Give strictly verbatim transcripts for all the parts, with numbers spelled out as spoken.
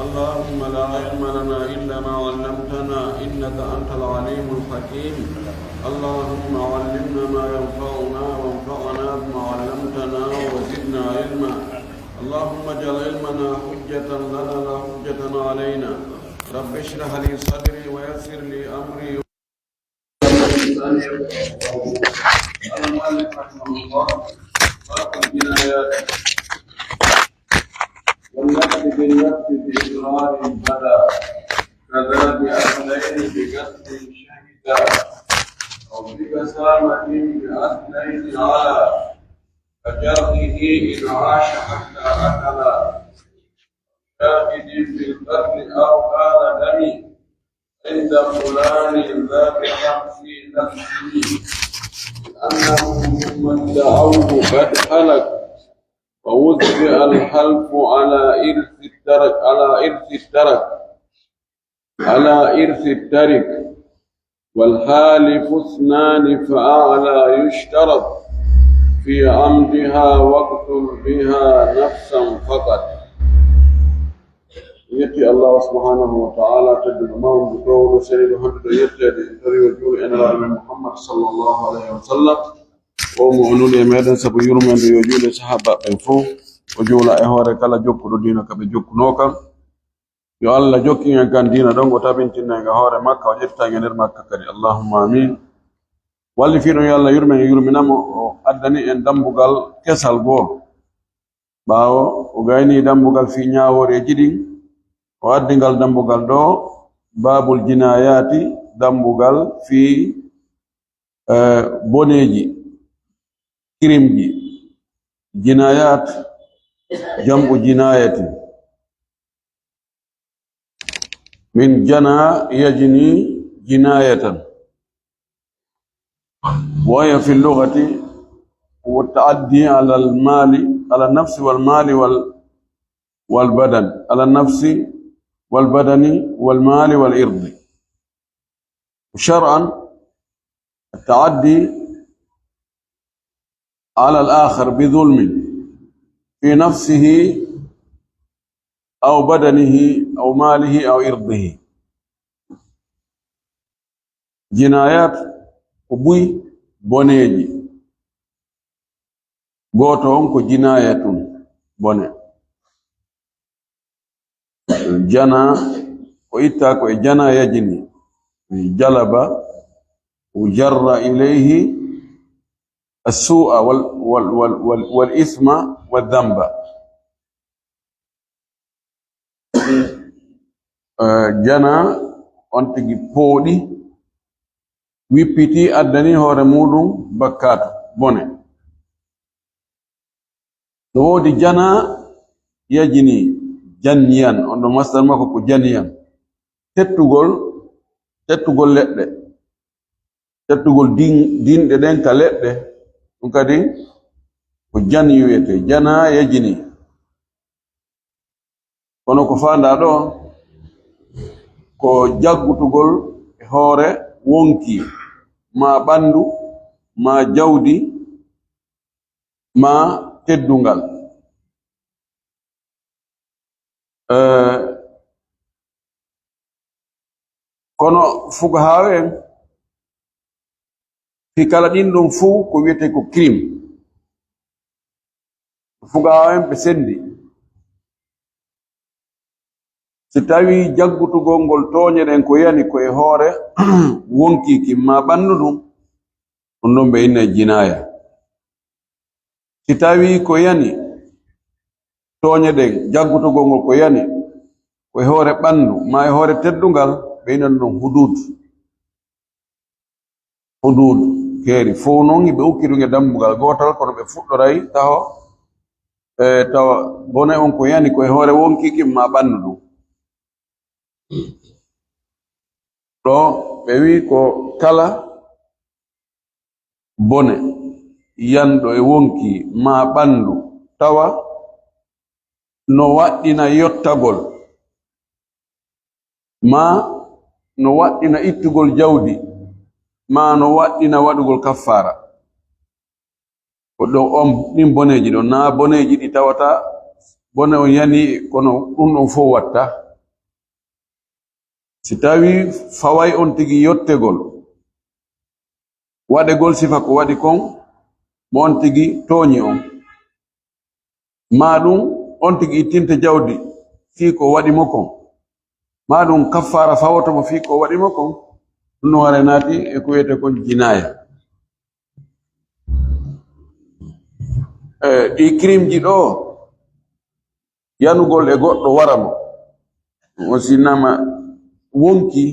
اللهم لا علم لنا إلا ما علمتنا إنك أنت العليم الحكيم. اللهم علمنا ما ينفعنا وانفعنا بما علمتنا وزدنا علما. اللهم اجعل علمنا حجة لنا لا حجة علينا. رب اشرح لي صدري ويسر لي أمري. قال المؤلف رحمه الله: باب الجنايات. والنفس بالنفس بإضرار بدا، كذا بأصلين بقتل شهدا، أو ببسامة بأصلين علا، كجرحه إن عاش حتى أكلا، شاهد بالقتل أو قال دمي عند فلان ذابحا في نفسه، لأنه مما ادعوه قد هلك، ووزع الحلف على إرث الترك، على إرث الترك، على إرث الترك، والحالف اثنان فأعلى يشترط في عمدها واقتل بها نفسا فقط. Yetti Allah subhanahu wa ta'ala, tedduɗo mawɗo, towɗo, seniiɗo, handuɗo yetteede, en tawi o juuli e Nelaaɗo men Muhammad sallallahu alayhi wa sallam. O mo o nuli e meɗen sabu yurmeende, yo juule sahaaba ɓen fof, o juula e hoore kala jokkuɗo diina ka ɓe jokkunoo kan. Yo Allah jokkin en kan diina ɗon, o tabintinna en e hoore makka, o ƴetta en e nder makka kadi. Allahumma amin. Wallifiiɗo, yo Allah yurmen, yurminamo, o addani en dambugal kesal goo. Ɓaawo o gayni dambugal fii ñaawooreeji ɗin, o addi ngal dambugal ɗo, baabul jinaayaati, dambugal fii, eh, boneeji, kirimji. Jinaayaat, jam'u jinaayatin. من جنى يجني جناية، وهي في اللغة هو التعدي على المال، على النفس والمال وال-، والبدن، على النفس والبدن والمال والعرض. شرعا التعدي على الآخر بظلم في نفسه أو بدنه أو ماله أو عرضه. Jinaayaat ko buy boneeji. Gooto on ko jinaayatun, bone. Jana, o itta ko e jana yajini. Jalaba, o jarra ilayhi السوء وال-، وال-، وال-، وال-، والإثم والذنب. Eh, jana on tigi pooɗi, wippiti, addani hoore muɗum bakkaatu, bone. No woodi jana yajini, janniyan, on ɗo masdar makko ko janiyan. Tettugol, tettugol leɗɗe. Tettugol din-, dinɗe ɗen ka leɗɗe, ɗum kadi ko jani wiyetee, jana yajini. Kono ko faandaa ɗo, ko jaggutugol e hoore wonki, maa ɓanndu, maa jawdi, maa teddungal. Eh, kono fugahaaɓe en, fii kala ɗin ɗon fow ko wiyetee ko crime. Fugahaaɓe en ɓe senndi. Si tawii jaggutugol ngol tooñe ɗen ko yani ko e hoore wonkiiki maa ɓanndu ndun, ɗum ɗon ɓe innay jinaaya. Si tawii ko yani tooñe ɗen, jaggutugol ngol ko yani ko e hoore ɓanndu maa e hoore teddungal, ɓe inna ɗum huduud. Huduud, keeri fow non, ɓe ukki ɗum e dambugal gootal, kono ɓe fuɗɗoray taho, e, tawa bone on ko yani ko e hoore wonkiiki maa ɓanndu ndun. Ɗo ɓe wi'i ko kala bone yanɗo e wonki maa ɓanndu, tawa no waɗɗina yottagol, maa no waɗɗina ittugol jawdi, maa no waɗɗina waɗugol kaffaara. Ko ɗo on, ɗin boneeji ɗon, naa boneeji ɗi tawata bone on yani, kono ɗum ɗon fow watta. Si tawi faway on tigi yottegol, waɗegol sifa ko waɗi kon, mo on tigi tooñi on. Maa ɗum on tigi ittinte jawdi fii ko waɗi mo kon. Maa ɗum kaffaara fawoto mo fii ko waɗi mo kon. Ɗum no wara naati e ko wiyetee kon jinaaya. E, ɗi crime ji ɗoo, yanugol e goɗɗo wara mo. On si innama wonki,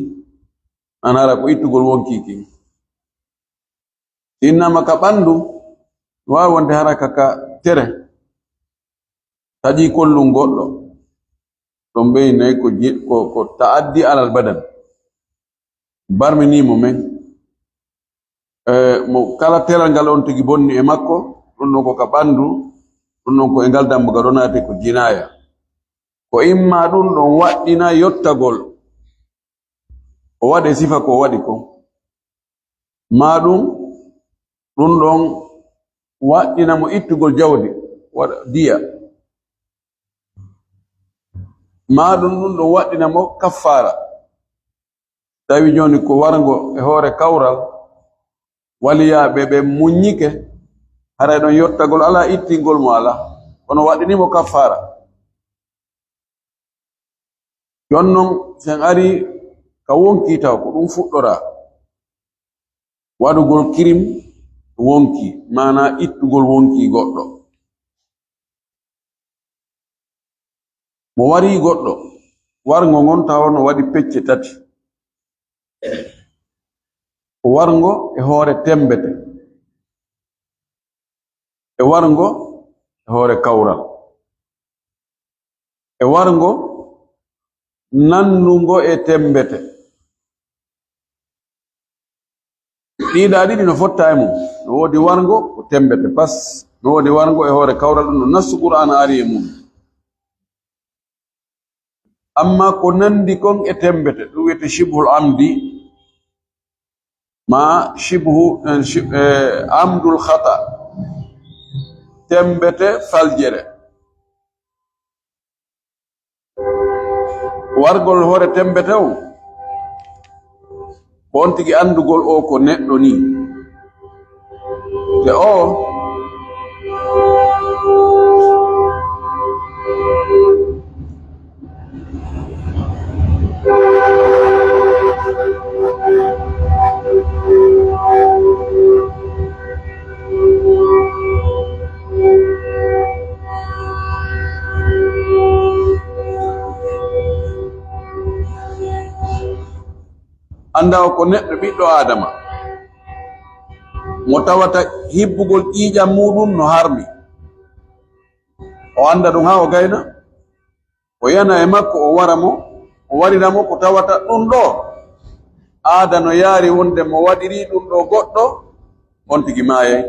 an hara ko ittugol wonki ki. Si innama ka ɓandu, no waawi wonde hara ka, ka tere. Taƴi kollun goɗɗo. Ɗon ɓeynay ko je-, ko, ko ta'addi alal badan. Barmini mo men. E, mo kala teral ngal on tigi bonni e makko, ɗum ɗon ko ka ɓandu, ɗum ɗon ko e ngal dambugal ɗo naati ko jinaaya. Ko imma ɗum ɗon waɗɗina yottagol, o waɗe sifa ko o waɗi kon. Maa ɗum, ɗum ɗon waɗɗina mo ittugol jawdi, waɗa diya. Maa ɗum, ɗum ɗon waɗɗina mo kaffaara. Tawi jooni ko warngo e hoore kawral, waliyaaɓe ɓe muññike, haray ɗon yottagol alaa, ittingol mo alaa, kono waɗɗini mo kaffaara. Jooni non, sen ari ka wonki taw, ko ɗum fuɗɗoraa. Waɗugol kirim wonki, maanaa ittugol wonki goɗɗo. Mo warii goɗɗo, warngo ngon tawa no waɗi pecce tati. Ko warngo e hoore temmbete, e warngo e hoore kawral, e warngo nannungo e temmbete. Ɗiiɗaa ɗiɗi no fotta e mum. No woodi warngo ko temmbete pas. No woodi warngo e hoore kawral, ɗum no nassu Qur'aana ari e mum. Amma ko nanndi kon e temmbete, ɗum wiyetee shibhul amdi, ma shibhu, eh, shib-, eh, amdul khata, temmbete faljere. Wargol hoore temmbete on, ko on tigi anndugol o ko neɗɗo nii. Te o, annda o ko neɗɗo ɓiɗɗo Aadama, mo tawata hibbugol ƴiiƴam muuɗum no harmi. O annda ɗum haa o gayna, o yana e makko, o wara mo, o warira mo ko tawata ɗum ɗo aada no yaari wonde mo waɗiri ɗum ɗo goɗɗo, on tigi maayay.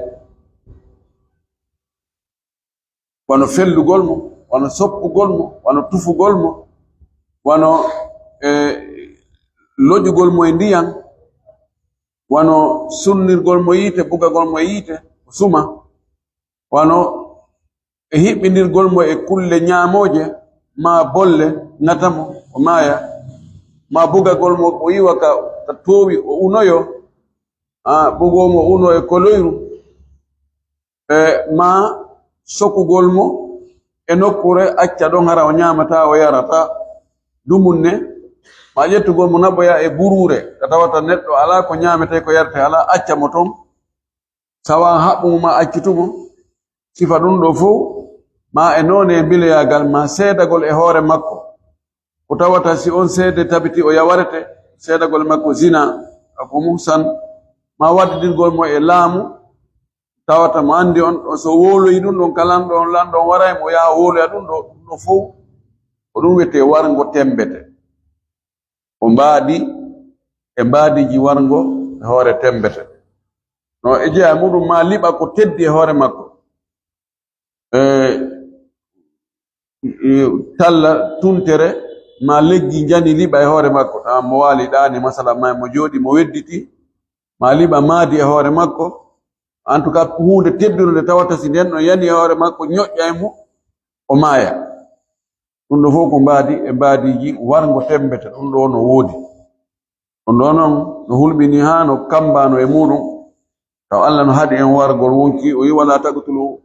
Wano fellugol mo, wano soppugol mo, wano tufugol mo, wano, eh, loƴugol mo e ndiyan, wano sunnirgol mo yiite, bugagol mo e yiite, o suma, wano e hiɓɓindirgol mo e kulle ñaamooje, maa bolle, ŋata mo, o maaya, maa bugagol mo, o iwa ka, ka toowi, o unoyo, a, bugoo mo uno e koloyru, e, maa sokugol mo e nokkuure, acca ɗon, hara o ñaamataa, o yarataa, dumunne, maa ƴettugol mo naɓoya e buruure, ka tawata neɗɗo alaa ko ñaametee, ko yaretee alaa, acca mo ton, sawa haɓɓu mo maa accitu mo, sifa ɗum ɗo fow, maa e noone e mbiloyaagal, maa seedagol e hoore makko, ko tawata si on seede tabiti o yawarete, seedagol makko zina, ako muhsan, maa waddidirgol mo e laamu, tawata mo anndi on ɗon, so wowloyi ɗum ɗon, ka lanɗo on, lanɗo on waray mo, yaha wowloya ɗum ɗo, ɗum ɗo fow, ko ɗum wiyetee warngo temmbete. Ko mbaadi e mbaadiiji warngo e hoore temmbete. No e jeyaa e muɗum, maa liɓa ko teddi e hoore makko. E, e, talla tuntere, maa leggi njani liɓa e hoore makko. Taa mo waali ɗaani, masala, maa mo jooɗi, mo wedditi, maa liɓa maadi e hoore makko. En tout cas, huunde teddunde tawata si nden ɗon yani e hoore makko, ñoƴƴa e mo, o maaya. Ɗum ɗo fof ko mbaadi e mbaadiiji warngo temmbete, ɗum ɗo no woodi. Ɗum ɗo noon no hulɓini haa no kambaano e muuɗum. Taw Allah no haɗi en wargol wonki, o wi, "Wala taqtulu,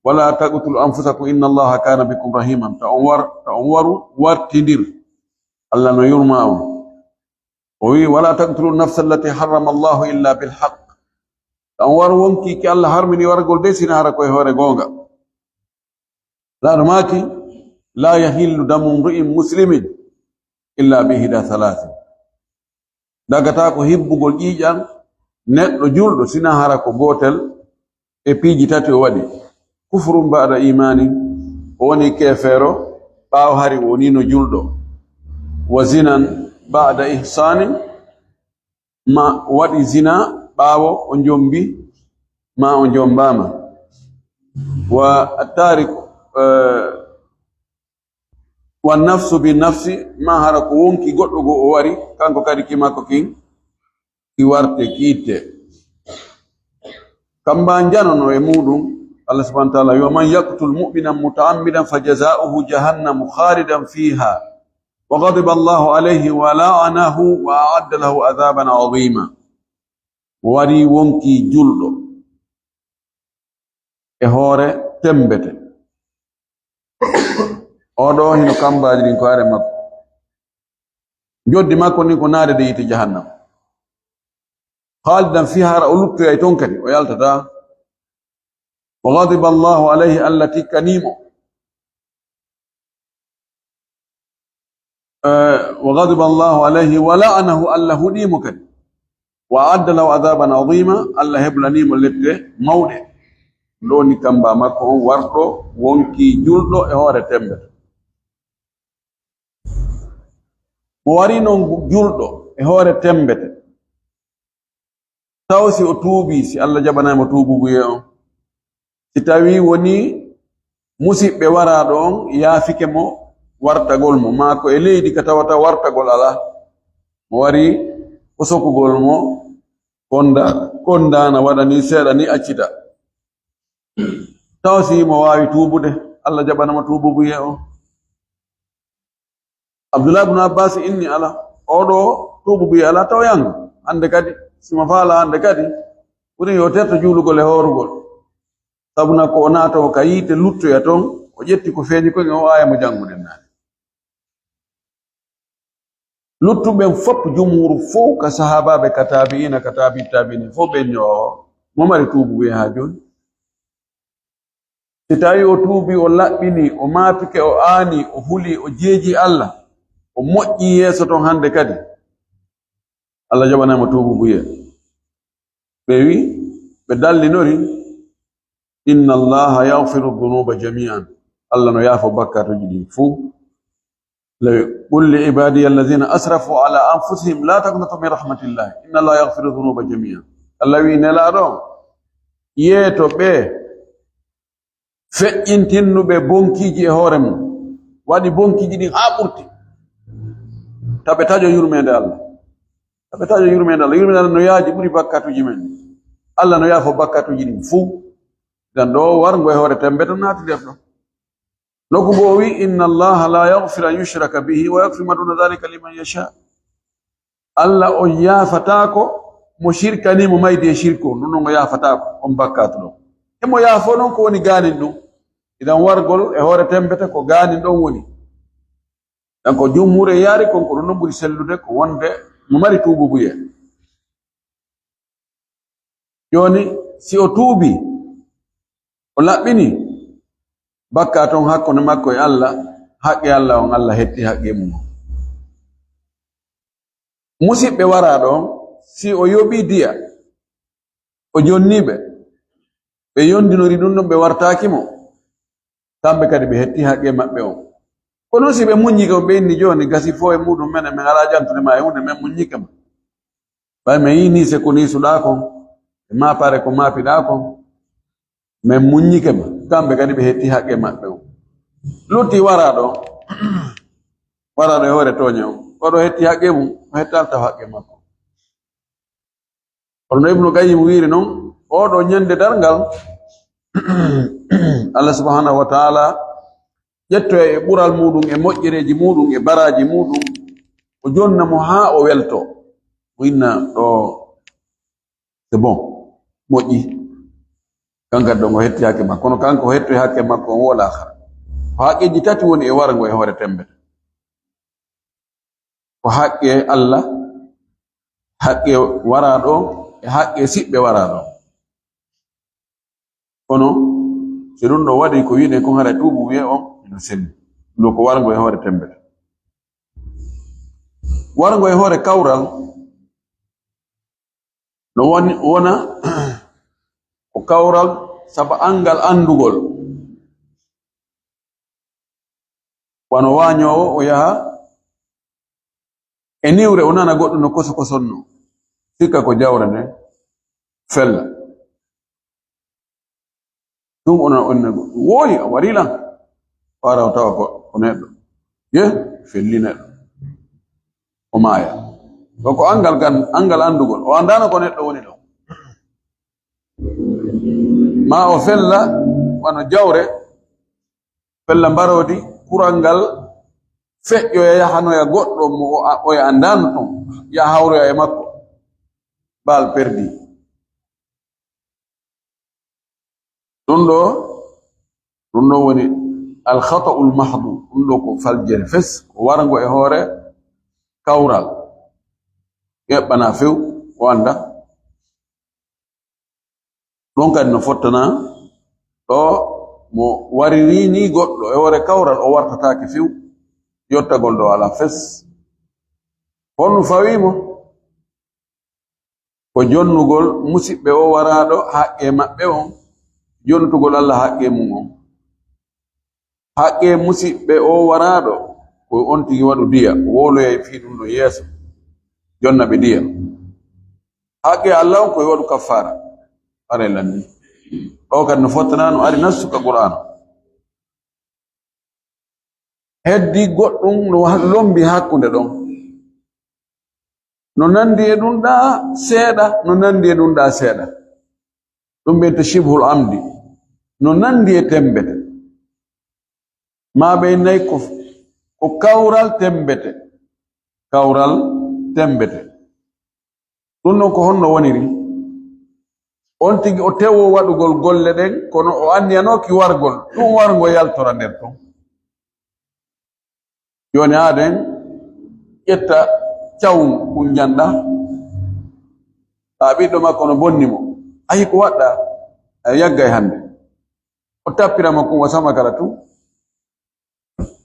wala taqtulu anfusakum, inna Allaha kana bikum rahima." Taw on war, taw on waru wartindir. Allah no yurma on. O wi, "Wala taqtulu nafsa allati harrama Allahu illa bil haqq." Taw on waru wonki ki Allah harmini wargol de sina hara koye hoore goonga. Laaɗo maaki, "La yahillu damu mri'in muslimin illa bi ihda thalathin." Dagataako hibbugol ƴiiƴan neɗɗo julɗo, sina hara ko gootel e piiji tati o waɗi. Kufrun ba'da imani, o woni keefeero ɓaawo hari o wonino julɗo. Wa zinan ba'da ihsanin, ma waɗi zina ɓaawo o jombi, ma o jombaama. Wa tariku, eh, wa nafsu bi nafsi, ma hara ko wonki goɗɗo go o wari, kanko kadi ki makko kin, ki warte, ki itte. Kamba janono e muɗum, Allah subhanahu wa ta'ala wi, "Wa man yaqtul mu'minan muta'ammidan fa jaza'uhu jahannamu khalidan fiha, wa ghadiba Allahu alayhi wa la'anahu wa a'adda lahu adhaban 'azima." Wari wonki julɗo e hoore tembete. Oɗo hino kambaaji ɗin ko are makko. Joddi makko ni ko naade de yiite jahannam. Khalidan fiha, hara o luttoyay ton kadi, o yaltata. Wa ghadiba Allahu alayhi, Allah tikkanimo. Eh, wa ghadiba Allahu alayhi wa la'anahu, Allah huɗimo kadi. Wa adda lahu adhaban azima, Allah heblanimo lepte mawɗe. Ɗo ni kamba makko on warɗo wonki julɗo e hoore tembete. Mo wari non julɗo e hoore tembete. Taw si o tuubi, si Allah jaɓanay mo tuububuye on. Si tawi woni musiɓɓe waraaɗo on yaafike mo wartagol mo, maa ko e leydi ka tawata wartagol alaa. Mo wari ko sokugol mo, konda, kondaana waɗani seeɗa ni accita. Taw si mo waawi tuubude, Allah jaɓana mo tuububuye on. Abdullah ibn Abbas inni ala, oɗo tuububuye ala taw yango. Hande kadi, simo faala hande kadi, ɓuri yo terto juulugol e hoorugol. Sabuna ko o naata o ka yiite luttoya ton, o ƴetti ko feeñi kon, o aya mo jannguɗen naane. Luttuɓen fop, jumhuru fof, ka sahaabaaɓe, ka taabi'iina, ka taabi'i taabi'iina, fof ɓen yo mo mari tuububuye haa jooni. Si tawi o tuubi, o laɓɓini, o maapike, o aani, o huli, o jeeji Allah, o moƴƴi yeeso ton hande kadi, Allah jaɓanay mo tuububuye. Ɓe wi, ɓe dallinori, "Inna Allaha yaghfiru dhunuba jami'an." Allah no yaafo bakkatuuji ɗin fuu. Lawi, "Qul li ibadiya alladhina asrafu ala anfusihim la taqnatu min rahmatillah. Inna Allaha yaghfiru dhunuba jami'an." Allah wi, Nelaaɗo, yeeto ɓe feƴƴintinnuɓe bonkiiji e hoore mum, waɗi bonkiiji ɗin haa ɓurti. Taɓe taƴo yurmeende Allah. Taɓe taƴo yurmeende Allah. Yurmeende Allah no yaaji ɓuri bakkatuuji men. Allah no yaafo bakkatuuji ɗin fuu. Dan ɗo warngo e hoore tembe tan naati nder ɗo. Nokku goo o wi, "Inna Allaha la yaghfiru an yushraka bihi wa yaghfiru ma duna dhalika liman yasha." Allah on yaafataako mo shirkani mo maydi e shirku, ɗum ɗon o yaafataako on bakkaatu ɗon. Emo yaafo noon ko woni gaanin ɗum. Idan wargol e hoore tembete ko gaanin ɗon woni. Dan ko jumhuur e yaari kon ko ɗum ɗon ɓuri sellude ko wonde mo mari tuububuye. Jooni, si o tuubi, o laɓɓini, bakkaatu on hakkunde makko e Allah, haqqe Allah on, Allah hetti haqqe mum. Musiɓɓe waraaɗo on, si o yoɓi diya, o jonni ɓe, ɓe yondinori ɗum ɗon, ɓe wartaaki mo, kamɓe kadi ɓe hetti haqqe maɓɓe on. Kono si ɓe muññike on, ɓe inni, "Jooni gasi fo e muɗum, menen men alaa jantude ma e huunde, men muññike ma. Ɓay men yii ni se ko ni suɗaa kon, e maapare ko maapiɗaa kon, men muññike ma." Kamɓe kadi ɓe hetti haqqe maɓɓe on. Lutti waraaɗo, waraaɗo e hoore tooñe on. Oɗo hetti haqqe mum, o hettaali taw haqqe makko. Kono no Ibnu Qayyim wiiri non, oɗo ñande darngal, Allah subhanahu wa ta'ala ƴettoya e ɓural muɗum, e moƴƴereeji muɗum, e baraaji muɗum, o jonna mo haa o welto. Mo inna ɗo, c'est bon, moƴƴi. Kanka ɗon o hetti hakke makko, kono kanko o hettoy hakke makko on wala hara. Ko haqqeeji tati woni e warango e hoore tembete. Ko haqqe Allah, haqqe waraaɗo on, e haqqe siɓɓe waraaɗo on. Kono so ɗum ɗo waɗi ko wi'uɗen kon, haray tuubu wi'e on ino selli. Ɗum ɗo ko warango e hoore tembete. Warango e hoore kawral, no woni, wona ko kawral saba anngal anndugol. Wano waañoowo, o yaha e niwre, o nana goɗɗo no koso kosonno, sikka ko jawre nde fella. Ɗum o nana, o nana goɗɗo, wooyi, a warii lan. Wara o tawa ko, ko neɗɗo. Ye, felli neɗɗo. O maaya. Ɗo ko anngal gan, anngal anndugol. O anndaano ko neɗɗo woni ɗon. Ma o fella, wano jawre, fella mbaroodi, kural ngal feƴƴoya, yahanoya goɗɗo mo o a-, oya anndaano ton, yaha hawroya e makko. Balle perdue. Ɗum ɗo, ɗum ɗo woni al khata'ul mahdhu. Ɗum ɗo ko faljere fes, ko warango e hoore kawral. Eɓɓana few, o annda. Ɗum kadi no fottana ɗo mo wariri ni goɗɗo e hoore kawral, o wartataake few, yottagol ɗo alaa fes. Honno fawii mo? Ko jonnugol musiɓɓe o waraaɗo haqqe maɓɓe on, jonnutugol Allah haqqe mum on. Haqqe musiɓɓe o waraaɗo, ko on tigi waɗu diya, wowloyay fii ɗum ɗo yeeso, jonna ɓe diya. Haqqe Allah on, ko e waɗu kaffaara, haray lanni. Ɗo kadi no fottana, no ari nassu ka Qur'aana. Heddi goɗɗum no ha-, lombi hakkunde ɗon. No nandi e ɗum ɗaa seeɗa, no nandi e ɗum ɗaa seeɗa. Ɗum ɓe shibhul amdi. No nandi e tembete. Ma ɓe nayi ko, ko kawral tembete. Kawral tembete. Ɗum ɗon ko honno woniri? On tigi o tewoo waɗugol golle ɗen, kono o anniyanooki wargol. Ɗum warngo yaltora nder ton. Jooni haa den ƴetta cawun kun njanɗa. A ɓiɗɗo makko no bonni mo. Ayi ko waɗɗa? A yaggay hannde. O tappira mo kun wasama kala tun.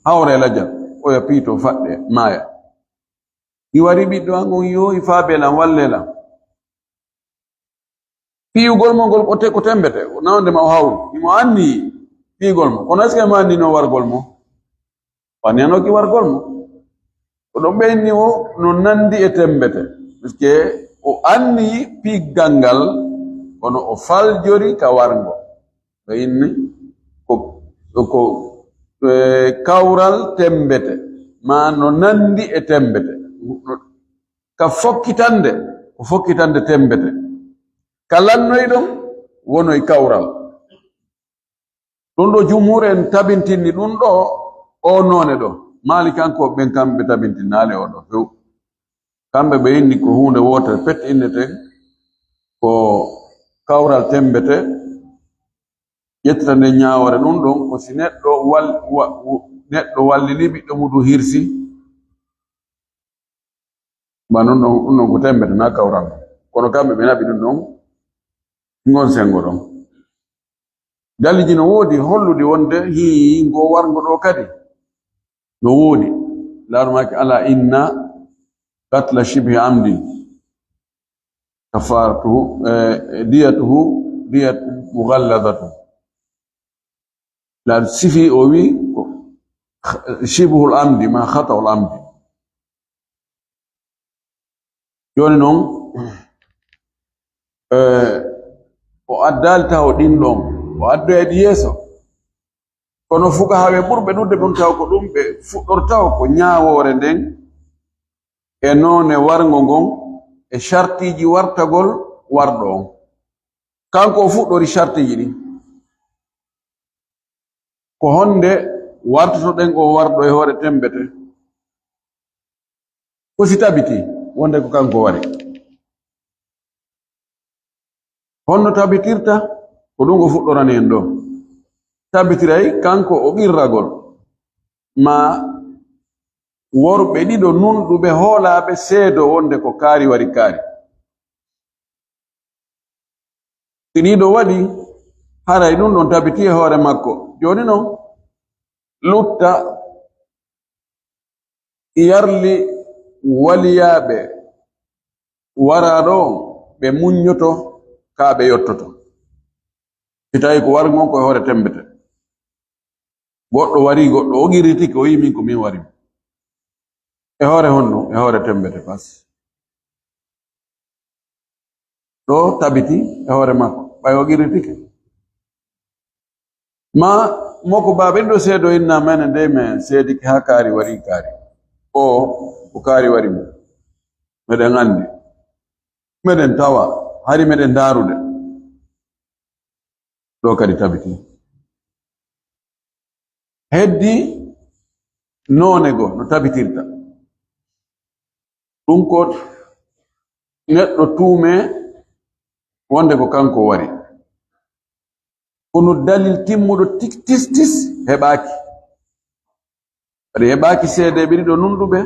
Hawra e lajal. Oya piito faɗɗe maaya. I wari ɓiɗɗo an on, yo i faabee lan, wallee lan. Piyugol mo ngol ko te-, ko tembete, nawde ma o hawru. Imo anni piyugol mo. Kono est-ce que mo anni no wargol mo? O anni no ki wargol mo. Ko ɗum ɓe inni o no nandi e tembete. Parce que o anni piggal ngal, kono o faljori ka warngo. Ɓe inni ko, ko, eh, kawral tembete. Ma no nandi e tembete. Ka fokkitande, ko fokkitande tembete. Ka lannoy ɗon, wonoy kawral. Ɗum ɗo jumhur en tabintinni ɗum ɗo, o noone ɗo. Maalikanko ɓen kamɓe tabintinnaali o ɗo few. Kamɓe ɓe inni ko huunde wootere pet inneten, ko kawral tembete, ƴettita nden ñaawoore ɗum ɗon, ko si neɗɗo wal-, wa-, wu-, neɗɗo wallini ɓiɗɗo muɗum hirsi, ba non ɗon, ɗum ɗon ko tembete na kawral. Kono kamɓe ɓe naɓi ɗum ɗon, ngon sengo ɗon. Daliji no woodi hollude wonde hii ngo warngo ɗo kadi. No woodi. Laaru maaki ala inna qatla shibhi amdin. Kafaratuhu, eh, diyatuhu, diyat mughalladatu. La sifi o wi ko shibhul amdi ma khata'ul amdi. Jooni noon, eh, o addaali taho ɗin ɗon, o addoyay ɗi yeeso. Kono fukahaaɓe ɓurɓe ɗuuɗde ɗum taw ko ɗum ɓe fuɗɗortawo ko ñaawoore nden e noone warngo ngon e shartiiji wartagol warɗo on. Kanko o fuɗɗori shartiiji ɗin. Ko honde wartotoɗen o warɗo e hoore tembete? Ko si tabiti wonde ko kanko wari. Honno tabitirta? Ko ɗum o fuɗɗorani en ɗo. Tabitiray kanko o qirragol. Ma worɓe ɗiɗo nunɗuɓe hoolaaɓe seedo wonde ko kaari wari kaari. Si ɗiɗo waɗi, haray ɗum ɗon tabiti e hoore makko. Jooni non, lutta yarli waliyaaɓe waraa ɗo, ɓe muññoto ka ɓe yottoto. Si tawi ko warngon ko e hoore tembete. Goɗɗo wari, goɗɗo o qirritike, o yi min ko min wari mo. E hoore honno? E hoore tembete pas. Ɗo tabiti e hoore makko, ɓay o qirritike. Ma moko baaɓe ɗo seedo inna mene nde men seedike haa kaari wari kaari. O ko kaari wari mo. Meɗen anndi. Meɗen tawa. Hari meɗen ndaarude. Ɗo kadi tabiti. Heddi noone goo no tabitirta. Ɗum ko neɗɗo tuume wonde ko kanko wari. Kono dalil timmuɗo tik tis tis heɓaaki. Waɗi heɓaaki seedeeɓe ɗiɗo nunɗuɓe,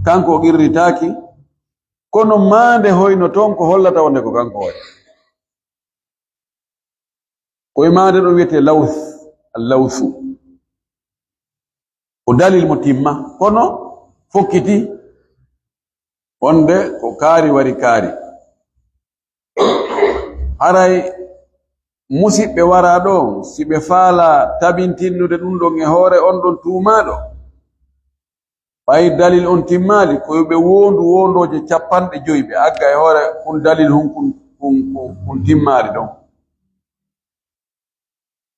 kanko o qirritaaki. Kono maande hoyno toon ko hollata wonde ko kanko wari. Ko e maande ɗum wiyetee laws, al lawsu. Ko dalil mo timma, kono fokkiti wonde ko kaari wari kaari. Haray musiɓɓe waraa ɗo, si ɓe faalaa tabintinnude ɗum ɗon e hoore on ɗon tuumaaɗo, ɓay dalil on timmaali, ko yo ɓe woondu woondooje capanɗe jowi, ɓe agga e hoore kun dalil hun kun, kun, kun, kun timmaali ɗon.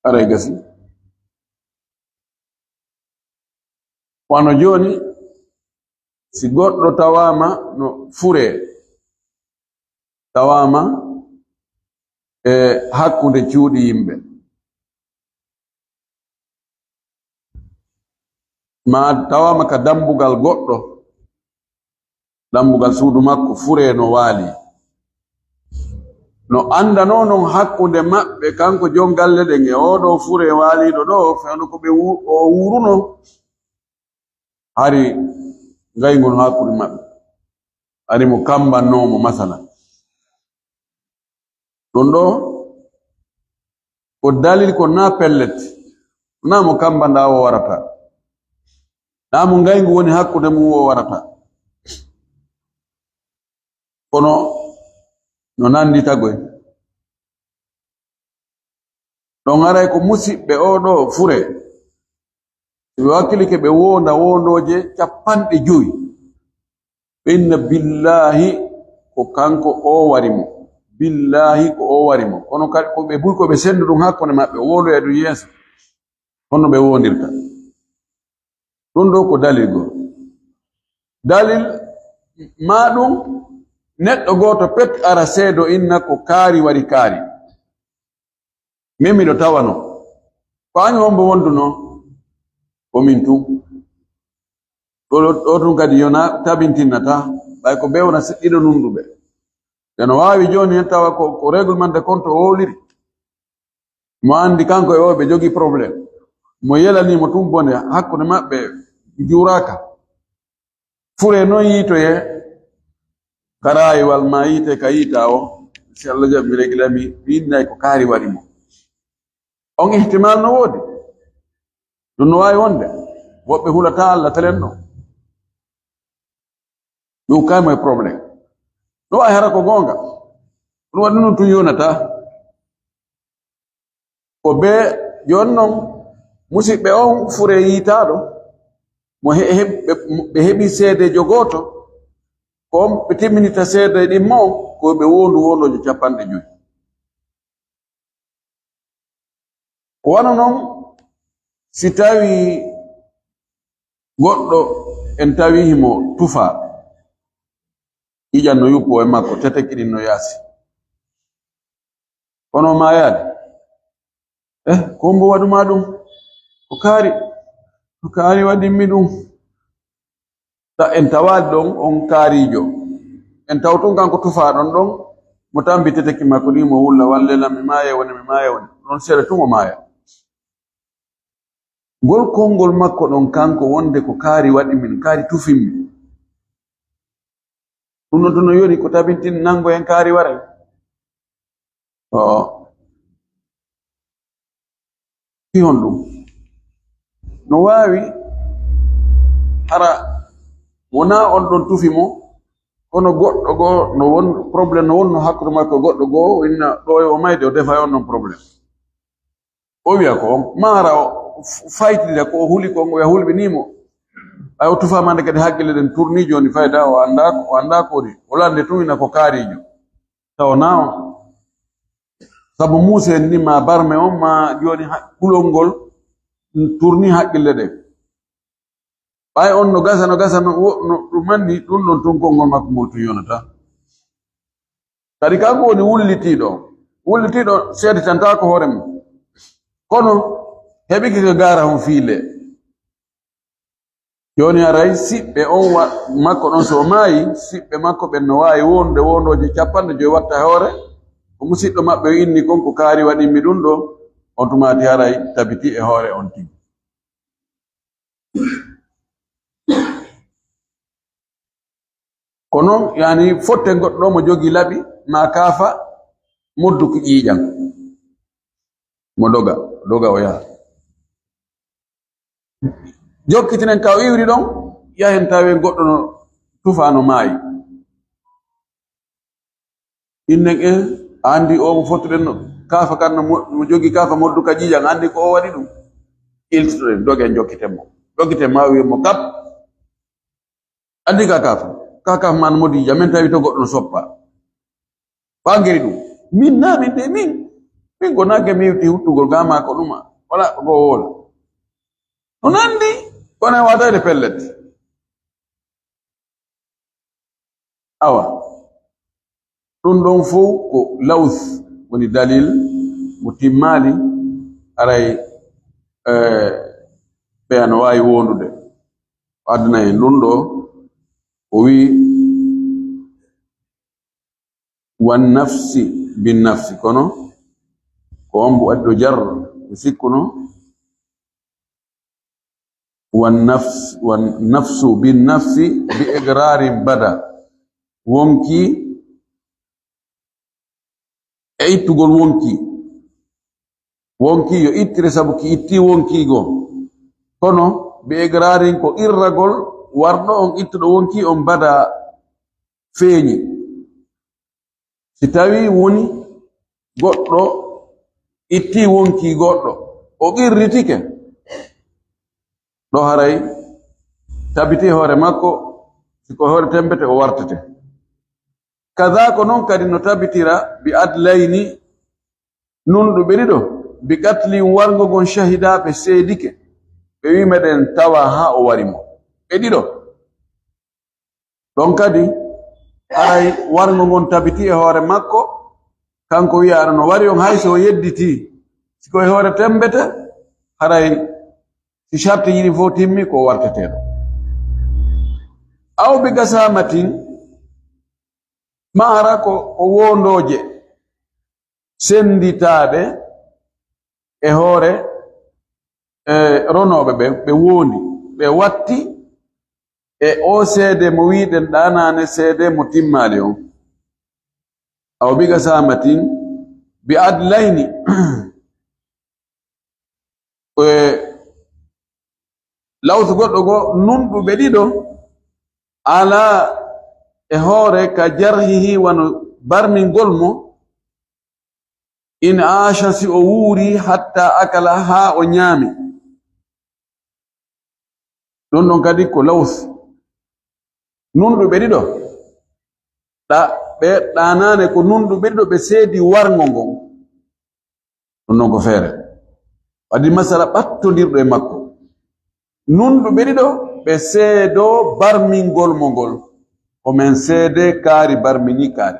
Haray gasi. Wano jooni, si goɗɗo tawaama no furee, tawaama e hakkunde cuuɗi yimɓe, maa tawaama ka dambugal goɗɗo, dambugal suudu makko furee no waali. No anndanoo non hakkunde maɓɓe, kanko jon galle ɗen e oo ɗoo furee waaliiɗo ɗoo, fewndo ko ɓe wu-, o wuuruno. Hari ngayngol hakkunde maɓɓe. Hari mo kambannoo mo masala. Ɗum ɗoo ko dalil ko naa pellet. Naa mo kambanɗaa o warata. Naa mo ngayngu woni hakkunde mum o warata. Kono no nanndita goy. Ɗon haray ko musiɓɓe oo ɗoo furee. Si ɓe wakkilike ɓe woonda woondooje capanɗe jowi. Ɓe inna billaahi ko kanko o wari mo. Billaahi ko o wari mo. Kono kadi ko ɓe buy ko ɓe senndu ɗum hakkunde maɓɓe, woondoya ɗum yeeso. Honno ɓe woondirta? Ɗum ɗoo ko dalil goo. Dalil maa ɗum neɗɗo gooto pet ara seedo inna ko kaari wari kaari. Min miɗo tawano. Ko an hombo wondunoo? Ko min tun. Ɗo, ɗo, ɗo tun kadi yona tabintinnata. Ɓay ko bewna si-, ɗiɗo nunɗuɓe. Ɓe no waawi jooni hen tawa ko, ko règlement de compte o wowliri. Mo anndi kanko e o ɓe jogii problème. Mo yelanii mo tun bone hakkunde maɓɓe juuraaka. Furee non yiitoyee ka raayiwal maa yiitee ka yiita o. Si Allah jaɓi mi regila mi, mi innay ko kaari waɗi mo. On ihtimal no woodi. Ɗum no waawi wonde. Woɓɓe hulataa Allah telen ɗon. Ɗum kay mo e problème. No waawi hara ko goonga. Ɗum waɗi ɗum tun yonataa. Ko ɓe jooni non musiɓɓe on furee yiitaaɗo. Mo he-, he-, ɓe, ɓe heɓi seedeejo gooto. Ko on ɓe timminita seede ɗin mo, ko ɓe woondu woondooje capanɗe jowi. Ko wano non, si tawi goɗɗo en tawi himo tufaa, ƴiƴan no yuppo e makko, tete kiɗin no yaasi. Kono maayaade, eh, ko hombo waɗu maa ɗum? Ko kaari, ko kaari waɗimmi ɗum. Ta en tawaali ɗon on kaariijo. En tawtun kanko tufaaɗon ɗon, mo tambi teteki makko ni, mo wulla, "Wallelam, mi maaya woni, mi maaya woni." Ɗon seeɗa tun o maaya. Ngol konngol makko ɗon kanko wonde ko kaari waɗi min, kaari tufimmi. Ɗum ɗon tun no yoni ko tabintin nango en kaari wara. Oo. Fi honɗum? No waawi hara wonaa on ɗon tufi mo, kono goɗɗo goo no won problème no wonno hakkunde makko e goɗɗo goo, inna ɗo o mayde o defa e on ɗon problème. O wiya ko on, maa hara o f-, faytida ko o huli ko on, o wiya hulɓinii mo. Ɓay o tufaama nde kadi hakkille ɗen tournii jooni fayda, o anndaa, o anndaa ko woni. O lande tun ina ko kaariijo. Tawa naa on. Sabu muuse en ni ma barme on ma jooni ha-, kulol ngol tournii hakkille ɗen. Ɓay on no gasa, no gasa, no wo-, no ɗum anndi ɗum ɗon tun konngol makko ngol tun yonata. Kadi kanko woni wullitiiɗo. Wullitiiɗo seeditantaako hoore mum. Kono heɓike ko gaara hon fiile. Jooni haray siɓɓe on wa-, makko ɗon so o maayi, siɓɓe makko ɓen no waawi wonde wondooje capanɗe jowi watta e hoore. Ko musiɗɗo maɓɓe o inni kon ko kaari waɗimmi ɗum ɗo, on tumaati haray tabiti e hoore on tigi. Ko non, yani, fotte goɗɗo mo jogii laɓi, ma kaafa, moddu ki ƴiiƴam. Mo doga, doga o yaha. Jokkitinen ka o iwri ɗon, yahen tawen goɗɗo no tufa no maayi. Innen en, a anndi o mo fottuɗen no, kaafa kan no mo, mo jogii kaafa moddu ka ƴiiƴam, anndi ko o waɗi ɗum. Iltitoɗen, dogen jokkiten mo. Jokkiten ma wi'en mo kap. Anndi ka kaafa, ka kaafa ma no moddu ƴiiƴam, min tawi to goɗɗo no soppa. Ɓangiri ɗum. Min na min de, min. Min ko nagge mi iwti huttugol ga ma ko ɗuma. Wala ko woola. No nandi, kono e waɗoyde pellet. Awa. Ɗum ɗon fow ko laws woni dalil mo timmaali, aray, eh, ɓe ano waawi wondude. O addana en ɗum ɗo, o wi'i, "Wan nafsi bin nafsi," kono ko on mbo addo jar, mi sikkuno, "Wan nafs-, wan nafsu bin nafsi bi iqrarin bada." Wonki e ittugol wonki. Wonki yo ittire sabu ki itti wonki go. Kono bi iqrarin ko qirragol warɗo on ittuɗo wonki on bada feeñi. Si tawi woni goɗɗo itti wonki goɗɗo, o qirritike, ɗo haray tabiti hoore makko, si ko hoore tembete o wartete. Kaza ko non kadi no tabitira bi adlayni, nunɗuɓe ɗiɗo, bi qatlin warngo ngon shahida ɓe seedike, ɓe wi'i meɗen tawa haa o wari mo. Ɓe ɗiɗo. Ɗon kadi, haray warngo ngon tabiti e hoore makko, kanko wi'a aɗa no wari on hay so o yedditi. Si ko e hoore tembete, haray si sharti yiɗi fof timmi ko warteteeɗo. Aw bi gasamatin, ma hara ko o wondooje senditaaɗe e hoore, e ronooɓe ɓe, ɓe wondi, ɓe watti e o seede mo wi'ɗen ɗaanaane seede mo timmaali on. Aw bi gasamatin bi adlayni, e lawsu goɗɗo go nunɗuɓe ɗiɗo, ala e hoore ka jarhihi wano barmingol mo, in aasha si o wuuri hatta akala haa o ñaami. Ɗum ɗon kadi ko laws. Nunɗuɓe ɗiɗo. Ɗa-, ɓe ɗaanaane ko nunɗuɓe ɗiɗo ɓe seedi warngo ngon. Ɗum ɗon ko feere. Waɗi masala ɓattondirɗo e makko. Nunɗuɓe ɗiɗo ɓe seedoo barmingol mo ngol. Ko men seedee kaari barmini kaari.